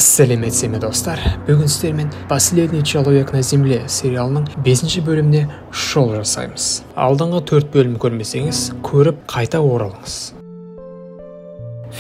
Сәлеметсіз ме, достар? Бүгін сіздермен «Последний человек на земле» сериалының 5 бөліміне шолу жасаймыз. Алдыңғы 4 бөлім көрмесеңіз, көріп қайта оралыңыз.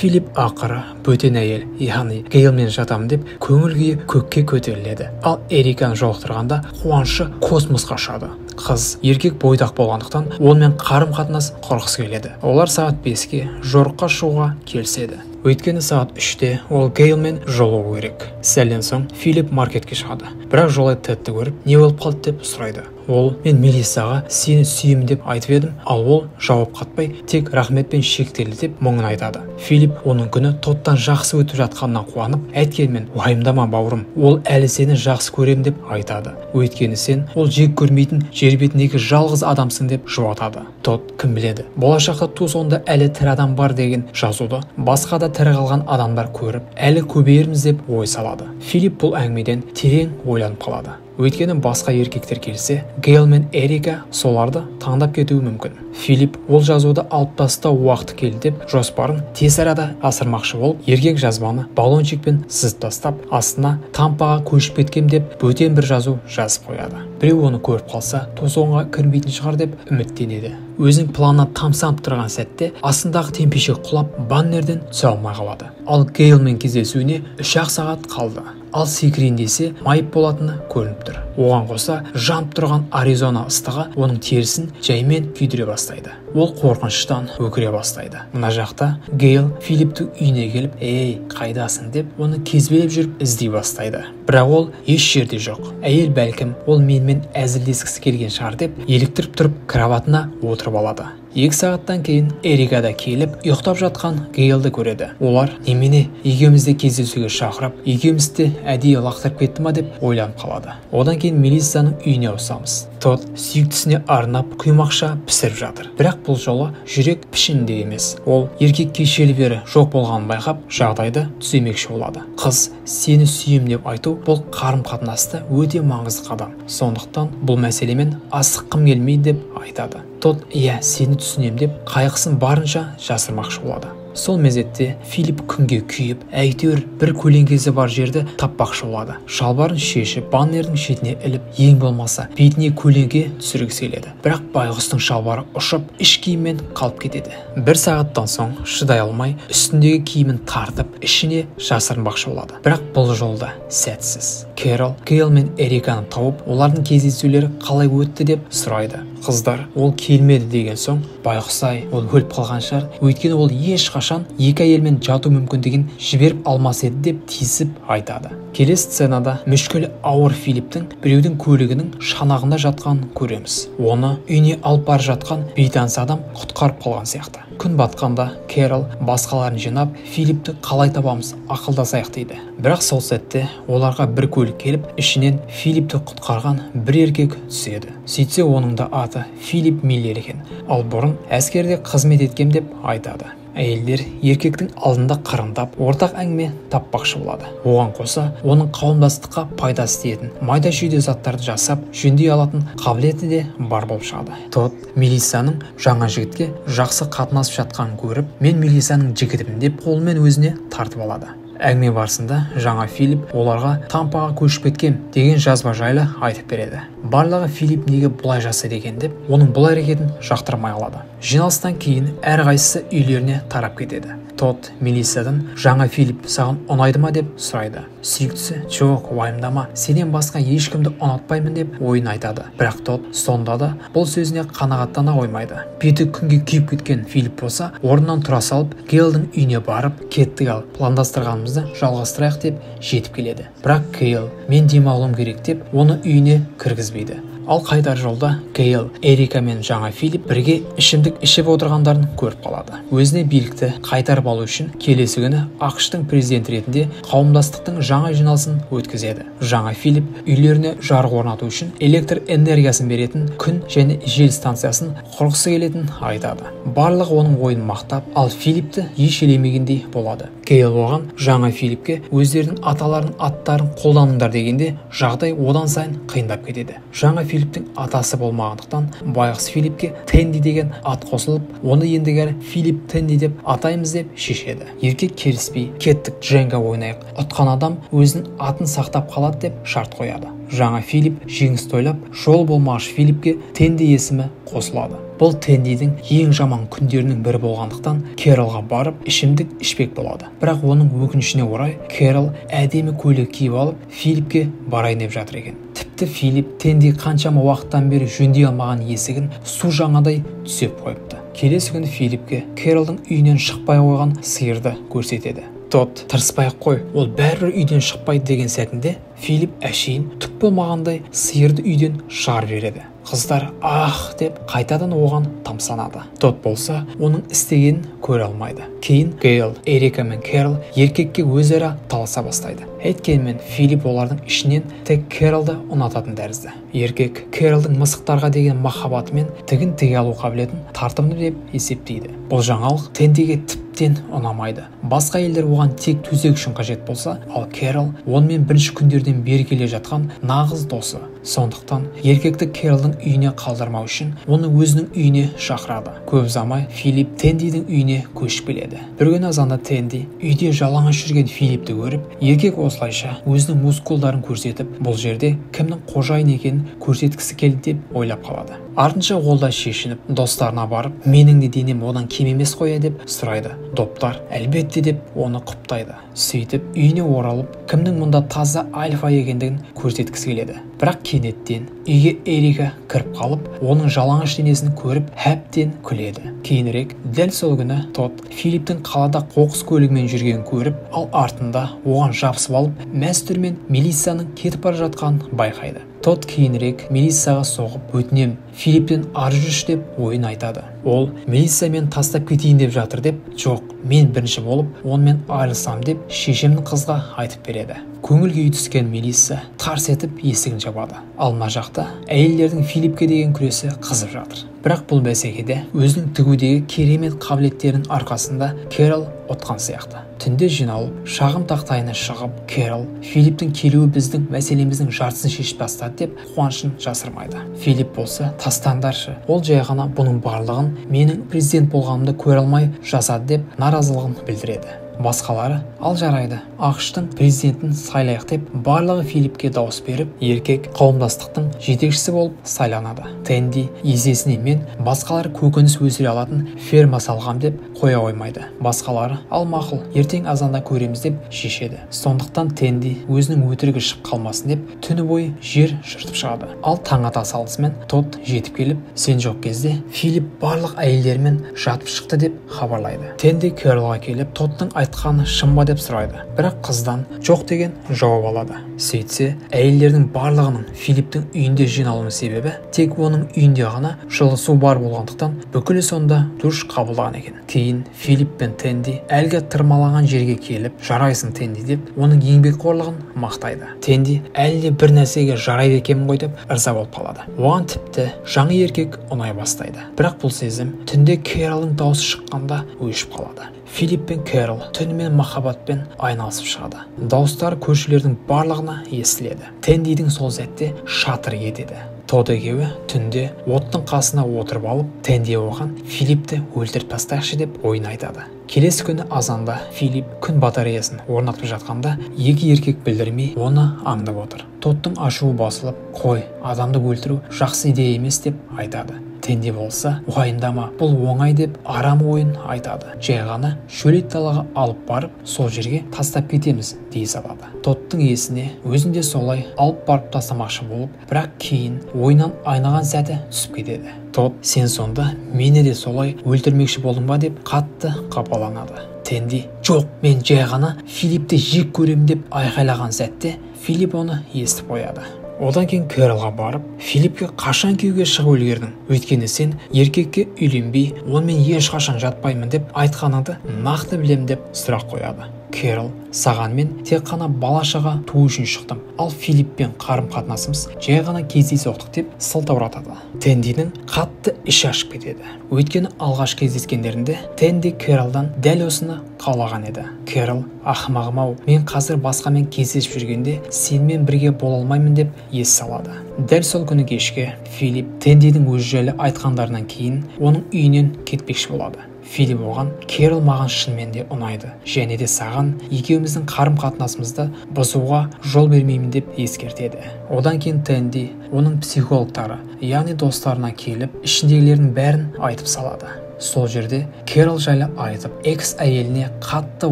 Филипп ақыры бөтен әйел, яғни Гейлмен жатамын деп көңіл күйі көкке көтеріледі. Ал Эриканы жолықтырғанда қуанышы космосқа ұшады. Қыз еркек бойдақ болғандықтан, онымен қарым қатынас құрғысы келеді. Олар сағат 5-ке жорыққа шығуға келіседі. Өйткені сағат 3-те ол Гейлмен жолығу керек. Сәлден соң Филипп маркетке шығады. Бірақ жолай Тедті көріп, не болып қалды деп сұрайды. Ол: «Мен Мелиссаға сені сүйемін деп айтып едім, ал ол жауап қатпай, тек рахметпен шектелді», – деп мұңын айтады. Филипп оның күні Тодтан жақсы өтіп жатқанына қуанып, әйткенмен: «Уайымдама, бауырым, ол әлі сені жақсы көрем деп айтады. Өйткені сен ол жек көрмейтін жер бетіндегі жалғыз адамсың», – деп жұбатады. Тод кім біледі, болашақта Тусонда әлі тірі адам бар деген жазуды басқа да тірі қалған адамдар көріп, әлі көбейерміз деп ой салады. Филипп бұл әңгімеден терең ойланып қалады. Өйткені басқа еркектер келсе, Гейл мен Эрика соларды таңдап кетуі мүмкін. Филипп ол жазуды алып тастау уақыты келді деп жоспарын тез арада асырмақшы болып, еркек жазбаны баллончикпен сызып тастап, астына «Тампаға көшіп кеткем» деп бөтен бір жазу жазып қояды. Біреу оны көріп қалса, Тусонға кірмейтін шығар деп үміттенеді. Өзінің планына тамсанып тұрған сәтте астындағы темпешек құлап, баннерден түсе алмай қалады. Ал Гейлмен кездесуіне 3-ақ сағат қалды. Ал секірейін десе, майып болатыны көрініп тұр. Оған қоса жанып тұрған Аризона ыстығы оның терісін жаймен күйдіре бастайды. Ол қорқыныштан өкіре бастайды. Мына жақта Гейл Филипптің үйіне келіп, «Ей, қайдасың?» деп оны кезбелеп жүріп іздей бастайды. Бірақ ол еш жерде жоқ. Әйел бәлкім ол менімен әзілдескісі келген шығар деп еліктіріп тұрып, кроватына отырып алады. 2 сағаттан кейін Эрика да келіп, ұйықтап жатқан Гейлді көреді. Олар немене, екеумізді кездесуге шақырып, екеумізді әдейі лақтырып кетті ма деп ойланып қалады. Одан кейін Мелиссаның үйіне ауысамыз. Тод сүйіктісіне арнап құймақша пісіріп жатыр. Бірақ бұл жолы жүрек пішінде емес. Ол еркек кешелі бері жоқ болғанын байқап, жағдайды түземекші болады. Қыз сені сүйем деп айту бұл қарым қатынасты өте маңызды қадам. Сондықтан бұл мәселемен асыққым келмейді деп айтады. Тод иә, сені түсінем деп қайғысын барынша жасырмақшы болады. Сол мезетте Филипп күнге күйіп, әйтеуір бір көлеңкесі бар жерді таппақшы болады. Шалбарын шешіп, баннердің шетіне іліп, ең болмаса бетіне көлеңке түсіргісі келеді. Бірақ байғұстың шалбары ұшып, іш киіммен қалып кетеді. 1 сағаттан соң шыдай алмай, үстіндегі киімін тартып, ішіне жасырынбақшы болады. Бірақ бұл жолда сәтсіз. Кэрол Гейл мен Эриканы тауып, олардың кездесулері қалай өтті деп сұрайды. Қыздар ол келмеді деген соң, байғұс-ай, ол өліп қалған шығар, өйткені ол ешқашан екі әйелмен жату мүмкіндігін жіберіп алмас еді деп тиісіп айтады. Келесі сценада мүшкіл ауыр Филипптің біреудің көлігінің шанағында жатқанын көреміз. Оны үйіне алып бара жатқан бейтаныс адам құтқарып қалған сияқты. Күн батқанда Кэрол басқаларын жинап, Филиппті қалай табамыз, ақылдасайық дейді. Бірақ сол сәтте оларға бір көлік келіп, ішінен Филиппті құтқарған бір еркек түседі. Сөйтсе, оның да аты Филипп Миллер екен. Ал бұрын әскерде қызмет еткем деп айтады. Әйелдер еркектің алдында қырындап, ортақ әңгіме таппақшы болады. Оған қоса, оның қауымдастыққа пайдасы тиетін майда шүйде заттарды жасап, жөндей алатын қабілеті де бар болып шығады. Тод Мелиссаның жаңа жігітке жақсы қатынасып жатқанын көріп, мен Мелиссаның жігітімін деп қолымен өзіне тартып алады. Әңгіме барысында жаңа Филипп оларға Тампаға көшіп кеткем деген жазба жайлы айтып береді. Барлығы Филипп неге бұлай жасайды екен деп, оның бұл әрекетін жақтырмай қалады. Жиналыстан кейін әрқайсысы үйлеріне тарап кетеді. Тод Мелиссадан жаңа Филипп саған ұнайды ма деп сұрайды. Сүйіктісі жоқ, уайымдама, сенен басқа ешкімді ұнатпаймын деп ойын айтады. Бірақ Тод сонда да бұл сөзіне қанағаттана қоймайды. Беті күнге күйіп кеткен Филипп болса, орнынан тұра салып, Гейлдің үйіне барып, кеттік ал, пландастырғанымызды жалғастырайық деп жетіп келеді. Бірақ Гейл мен демалуым керек деп оны үйіне кіргізбейді. Ал қайтар жолда Гейл, Эрика мен жаңа Филипп бірге ішімдік ішіп отырғандарын көріп қалады. Өзіне билікті қайтарып алу үшін келесі күні АҚШ-тың президенті ретінде қауымдастықтың жаңа жиналысын өткізеді. Жаңа Филипп үйлеріне жарық орнату үшін электр энергиясын беретін күн және жел станциясын құрғысы келетінін айтады. Барлығы оның ойын мақтап, ал Филиппті еш елемегендей болады. Гейл оған жаңа Филиппке өздерінің аталарының аттарын қолданыңдар дегенде жағдай одан сайын қиындап кетеді. Жаңа Филипп Филиптің атасы болмағандықтан байғұс Филипке Тенди деген ат қосылып, оны ендігәрі Филип Тенди деп атаймыз деп шешеді. Еркек келіспей, кеттік Дженга ойнайық, ұтқан адам өзінің атын сақтап қалады деп шарт қояды. Жаңа Филип жеңіс тойлап, жол болмағыш Филипке Тенди есімі қосылады. Бұл Тендидің ең жаман күндерінің бірі болғандықтан Кэролға барып ішімдік ішпек болады. Бірақ оның өкінішіне орай Кэрол әдемі көйлек киіп алып Филипке барайын деп жатыр екен. Тіпті Филип Тенди қаншама уақыттан бері жөндей алмаған есігін су жаңадай түсеп қойыпты. Келесі күні Филипке Кэролдың үйінен шықпай қойған сиырды көрсетеді. Тот, тырыспай ақ қой, ол бәрібір үйден шықпайды деген сәтінде Филип әшейін түк болмағандай сиырды үйден шығарып жібереді. Қыздар ах деп қайтадан оған тамсанады. Тот болса оның істегенін көре алмайды. Кейін Гейл, Эрика мен Кэрол еркекке өзара таласа бастайды. Әйткенмен Филип олардың ішінен тек Кэролды ұнататын тәрізді. Еркек Кэролдың мысықтарға деген махаббаты мен тігін тіге алу қабілетін тартымды деп есептейді. Бұл жаңалық Тендиге тіптен ұнамайды. Басқа әйелдер оған тек төсек үшін қажет болса, ал Кэрол онымен бірінші күндерден бері келе жатқан нағыз досы. Сондықтан еркекті Кэролдың үйіне қалдырмау үшін оны өзінің үйіне шақырады. Көп ұзамай Филип Тендидің үйіне көшіп келеді. Бір күні азанда Тенди үйде жалаңаш жүрген Филипті көріп, еркек осылайша өзінің мускулдарын көрсетіп, бұл жерде кімнің қожайын екенін көрсеткісі келді деп ойлап қалады. Артынша ол да шешініп, достарына барып, менің де денем одан кем емес қой деп сұрайды. Доптар әлбетте деп оны құптайды. Сөйтіп үйіне оралып, кімнің мұнда таза альфа екендігін көрсеткісі келеді. Бірақ кенеттен үйге Эрика кіріп қалып, оның жалаңаш денесін көріп, әбден күледі. Кейінірек дәл сол күні Тот Филиптің қалада қоқыс көлігімен жүргенін көріп, ал артында оған жабысып алып, мәс түрмен Мелиссаның кетіп бара жатқанын байқайды. Тот кейінірек Мелиссаға соғып, өтінем, Филиптен ары жүрші деп ойын айтады. Ол Мелисса мен тастап кетейін деп жатыр деп, жоқ, мен бірінші болып онымен айырылсам деп шешемнің қызға айтып береді. Көңіл күйі түскен Мелисса тарс етіп есігін жабады. Ал мына жақта әйелдердің Филипке деген күресі қызып жатыр. Бірақ бұл бәсекеде өзінің тігудегі керемет қабілеттерінің арқасында Кэрол ұтқан сияқты. Түнде жиналып, шағым тақтайына шығып, Кэрол Филиптің келуі біздің мәселеміздің жартысын шешіп тастады деп қуанышын жасырмайды. Филип болса, тастаңдаршы, ол жай ғана бұның барлығын менің президент болғанымды көре алмай жасады деп наразылығын білдіреді. Басқалары, ал жарайды, АҚШ-тың президентін сайлайық деп барлығы Филипке дауыс беріп, еркек қауымдастықтың жетекшісі болып сайланады. Тенди есесіне мен басқалар көкөніс өсіре алатын ферма салғам деп қоя қоймайды. Басқалары, ал мақұл, ертең азанда көреміз деп шешеді. Сондықтан Тенди өзінің өтірігі шығып қалмасын деп түні бойы жер жыртып шығады. Ал таң ата салысымен Тот жетіп келіп, сен жоқ кезде Филип барлық әйелдермен жатып шықты деп хабарлайды. Тенди Кэролға келіп, Тоттың айтқаны шын ба деп сұрайды. Бірақ қыздан жоқ деген жауап алады. Сөйтсе, әйелдердің барлығының Филиптің үйінде жиналуының себебі тек оның үйінде ғана жылы су бар болғандықтан бүкілі сонда душ қабылдаған екен. Кейін Филип пен Тенди әлгі тырмалаған жерге келіп, жарайсың Тенди деп оның еңбекқорлығын мақтайды. Тенди әлі де бір нәрсеге жарайды екенмін ғой деп ырза болып қалады. Оған тіпті жаңа еркек ұнай бастайды. Бірақ бұл сезім түнде Кэролдың даусы шыққанда өшіп қалады. Филип пен Кэрол түнімен махаббатпен айналысып шығады. Дауыстары көршілердің барлығына естіледі. Тендидің сол сәтте шатыры етеді. Тот екеуі түнде оттың қасына отырып алып, Тенди оған Филипті өлтіріп тастайықшы деп ойын айтады. Келесі күні азанда Филип күн батареясын орнатып жатқанда екі еркек білдірмей оны аңдып отыр. Тоттың ашуы басылып, қой, адамды өлтіру жақсы идея емес деп айтады. Тенди болса, уайымдама, бұл оңай деп арам ойын айтады. Жай ғана шөлейт далаға алып барып, сол жерге тастап кетеміз дей салады. Тоттың есіне өзін де солай алып барып тастамақшы болып, бірақ кейін ойынан айнаған сәті түсіп кетеді. Тот, сен сонда мені де солай өлтірмекші болдың ба деп қатты қапаланады. Тенди, жоқ, мен жай ғана Филипті жек көремін деп айқайлаған сәтте Филип оны естіп қояды. Одан кейін Кэролға барып, Филипке қашан күйеуге шығып үлгердің? Өйткені сен еркекке үйленбей, онымен ешқашан жатпаймын деп айтқаныңды нақты білемін деп сұрақ қояды. Кэрол, саған мен тек қана бала-шаға туу үшін шықтым, ал Филиппен қарым-қатынасымыз жай ғана кездейсоқтық деп сылтауратады. Тендидің қатты іші ашып кетеді. Өйткені алғаш кездескендерінде Тенди Кэролдан дәл осыны қалаған еді. Кэрол, ақымағым-ау, мен қазір басқамен кездесіп жүргенде сенімен бірге бола алмаймын деп ес салады. Дәл сол күні кешке Филипп Тендидің өз жайлы айтқандарынан кейін оның үйінен кетпекші болады. Филипп оған, Кэрол маған шынымен де ұнайды, және де саған екеуміздің қарым-қатынасымызды бұзуға жол бермеймін деп ескертеді. Одан кейін Тенди оның психологтары, яғни достарына келіп, ішіндегілердің бәрін айтып салады. Сол жерде Кэрол жайлы айтып, экс әйеліне қатты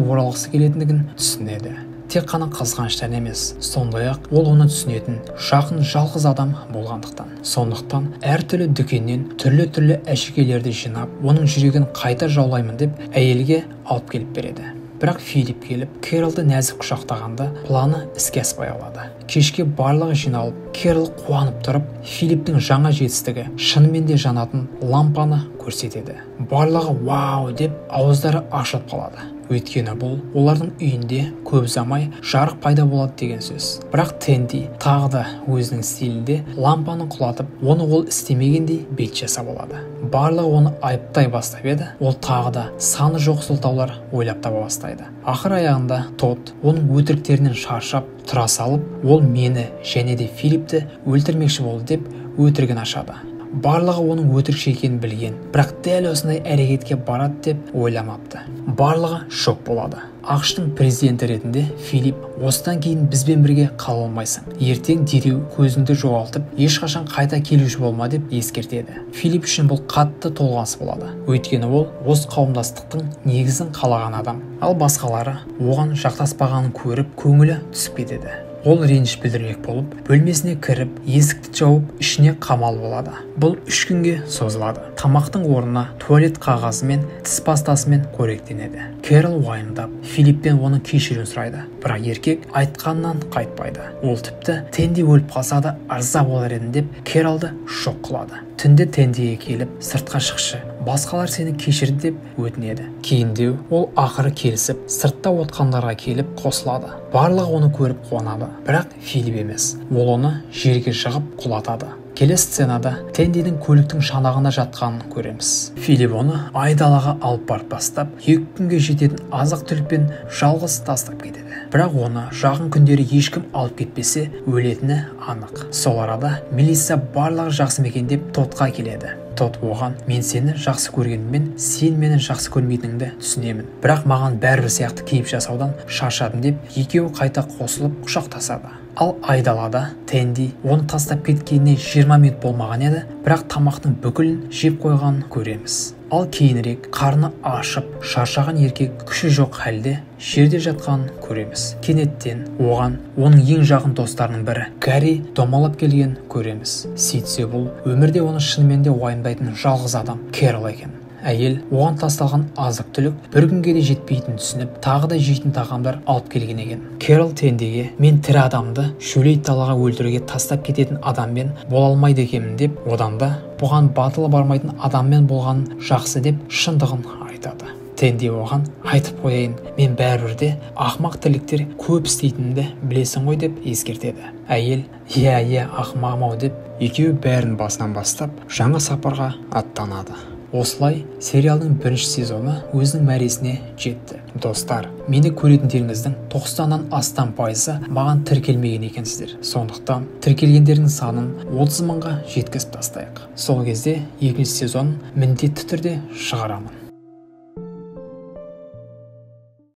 оралғысы келетіндігін түсінеді. Тек қана қызғаныштан емес, сондай-ақ ол оны түсінетін жақын жалғыз адам болғандықтан. Сондықтан әртүрлі дүкеннен түрлі-түрлі әшекейлерді жинап, оның жүрегін қайта жаулаймын деп әйелге алып келіп береді. Бірақ Филипп келіп, Кэролды нәзік құшақтағанда планы іске аспай қалады. Кешке барлығы жиналып, Кэрол қуанып тұрып, Филипптің жаңа жетістігі шынымен де жанатын лампаны көрсетеді. Барлығы вау деп ауыздары ашылып қалады. Өйткені бұл олардың үйінде көп ұзамай жарық пайда болады деген сөз. Бірақ Тенди тағы да өзінің стилінде лампаны құлатып, оны ол істемегендей бет жасап алады. Барлығы оны айыптай бастап еді, ол тағы да саны жоқ сылтаулар ойлап таба бастайды. Ақыр аяғында Тодд оның өтіріктерінен шаршап тұра салып, ол мені және де Филиппті өлтірмекші болды деп өтірігін ашады. Барлығы оның өтірікші екенін білген, бірақ дәл осындай әрекетке барады деп ойламапты. Барлығы шок болады. АҚШ-тың президенті ретінде Филипп осыдан кейін бізбен бірге қала алмайсың, ертең дереу көзіңді жоғалтып, ешқашан қайта келуші болма деп ескертеді. Филипп үшін бұл қатты толғаныс болады. Өйткені ол осы қауымдастықтың негізін қалаған адам, ал басқалары оған жақтаспағанын көріп көңілі түсіп кетеді. Ол реніш білдірмек болып, бөлмесіне кіріп, есікті жауып, ішіне қамалып алады. Бұл 3 күнге созылады. Тамақтың орнына туалет қағазымен, тіс пастасымен қоректенеді. Кэрол уайымдап, Филипптен оның кешірім сұрайды. Бірақ еркек айтқаннан қайтпайды. Ол тіпті Тенди өліп қалса да ырза болар едім деп Кэролды шок қылады. Түнде Тендиге келіп, сыртқа шықшы, басқалар сені кешірді деп өтінеді. Кейіндеу ол ақыры келісіп, сыртта отқандарға келіп қосылады. Барлығы оны көріп қуанады, бірақ Филипп емес. Ол оны жерге жығып құлатады. Келесі сценада Тендидің көліктің шанағында жатқанын көреміз. Филипп оны айдалаға алып барып тастап, 2 күнге жететін азық-түлікпен жалғыз тастап кетеді. Бірақ оны жақын күндері ешкім алып кетпесе, өлетіні анық. Сол арада Мелисса барлығы жақсы мекен деп Тоддқа келеді. Тодд оған, мен сені жақсы көргеніммен, сен мені жақсы көрмейтініңді түсінемін. Бірақ маған бәрібір сияқты кейіп жасаудан шаршадым деп, екеуі қайта қосылып құшақтасады. Ал айдалада Тенди оны тастап кеткеніне 20 минут болмаған еді, бірақ тамақтың бүкілін жеп қойғанын көреміз. Ал кейінірек қарны ашып, шаршаған еркек күші жоқ халде жерде жатқанын көреміз. Кенеттен оған оның ең жақын достарының бірі Гарри домалап келген көреміз. Сөйтсе бұл өмірде оны шынымен де уайымдайтын жалғыз адам Кэрол екен. Әйел оған тасталған азық-түлік бір күнге де жетпейтінін түсініп, тағы да жейтін тағамдар алып келген екен. Кэрол Тендиге, мен тірі адамды шөлейт далаға өлтіруге тастап кететін адаммен бола алмайды екенмін деп, одан да бұған батылы бармайтын адаммен болған жақсы деп шындығын айтады. Тенди оған, айтып қояйын, мен бәрібір де ақымақ тірліктер көп істейтінімді білесің ғой деп ескертеді. Әйел, иә, иә, ақымағым-ау деп, екеуі бәрін басынан бастап, жаңа сапарға аттанады. Осылай сериалдың бірінші сезоны өзінің мәресіне жетті. Достар, мені көретіндеріңіздің 90-нан астам пайызы маған тіркелмеген екенсіздер. Сондықтан тіркелгендердің санын 30 мыңға жеткізіп тастайық. Сол кезде екінші сезон міндетті түрде шығарамын.